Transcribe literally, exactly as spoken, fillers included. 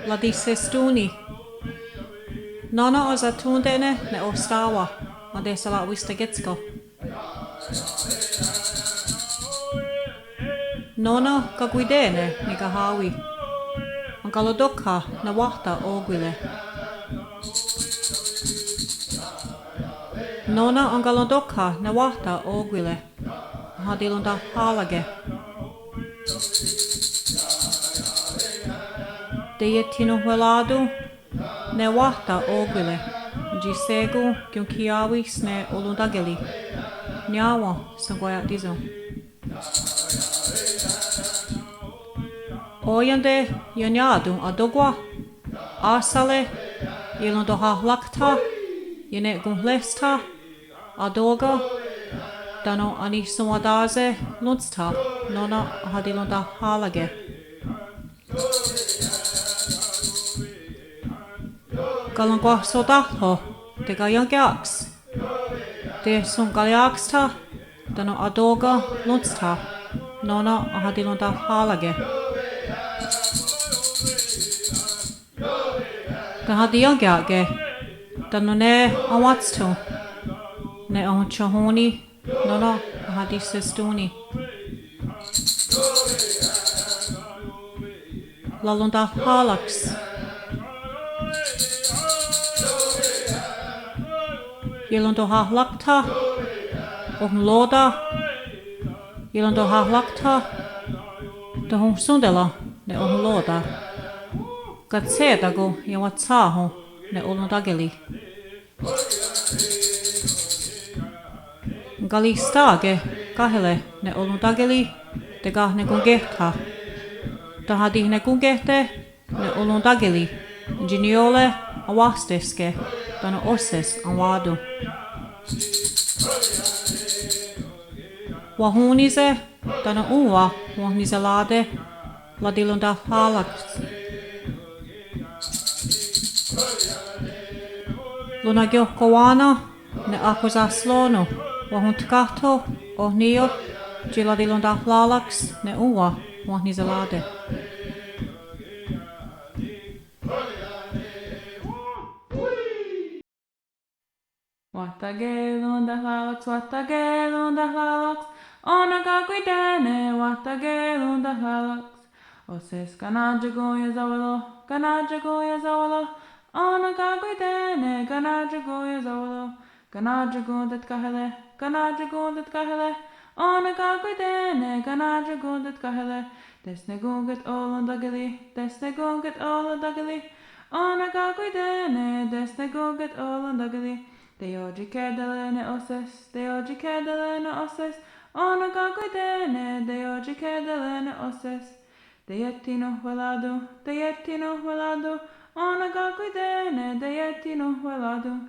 Latihsestón:ni. Nó:nen ensathontè:ne ne ostá:wa, entesala'wistakè:tsko. Nó:nen kakwitè:ne nikahá:wi. Enkarontókha ne wáhta ókwire. Nó:nen enkarontókha ne wáhta ókwire. Ahatirontahrá:rake. Teiethinonhwerá:ton ne wáhta ókwire, tsi shé:kon kionkhiiá:wis ne orontákeri. Niá:wen Shonkwaia'tíson. Ó:iente' ianià:ton atókwa, áhsare', ierontohahráktha, iene'konhréstha, ató:ken, tánon anihsonwatá:se' rónstha nó:nen ahatirontahrá:rake. Karon'kwahsotáhrho' tekaiénkiaks, teiehson'kariákstha, tánon ató:ken rónstha nó:nen ahatirontahrá:rake. Tehatiiénkia'ke' tánon ne enwátshon ne aonthahón:ni nó:nen ahatihsestón:ni. Rarontahrà:raks. Ierontohahráktha, ohonró:ta, ierontohahráktha, tehonhsóntara ne ohonró:ta. Katshe'tá:kon ienwatsá:hon ne orontákeri. Karistà:ke káhere' ne orontákeri, tekahnekontiéhtha. Tehatihnekóntiehte' ne orontákeri, tsi niió:re enwáhsteske' tánon óshes enwá:ton. Wahón:nise' tánon òn:wa wenhniserá:te' ratirontahrá:raks. Ronakióhkowá:nen ne ahkwesáhsron' wahontkáhtho' oh ní:ioht tsi ratirontahrá:raks ne òn:wa wenhniserá:te'. Wahtakerontahrá:raks, wahtakerontahrá:raks, onenkakwitè:ne, wahtakerontahrá:raks. Óshes kaná:tsyakon iesawé:ro', kaná:tsyakon iesawé:ro', onenkakwitè:ne, kaná:tsyakon iesawé:ro', kaná:tsyakon tetkáhere', kaná:tsyakon tetkáhere', onenkakwitè:ne, kaná:tsyakon tetkáhere'. Tehsnekón:ket orontákeri, tehsnekón:ket orontákeri, onenkakwitè:ne, tehsnekón:ket orontákeri. Teiotsikhè:tara'ne óshes, teiotsikhè:tara'ne óshes, onenkakwitè:ne, teiotsikhè:tara'ne óshes. Teiethinonhwerá:ton, teiethinonhwerá:ton, onenkakwitè:ne, teiethinonhwerá:ton.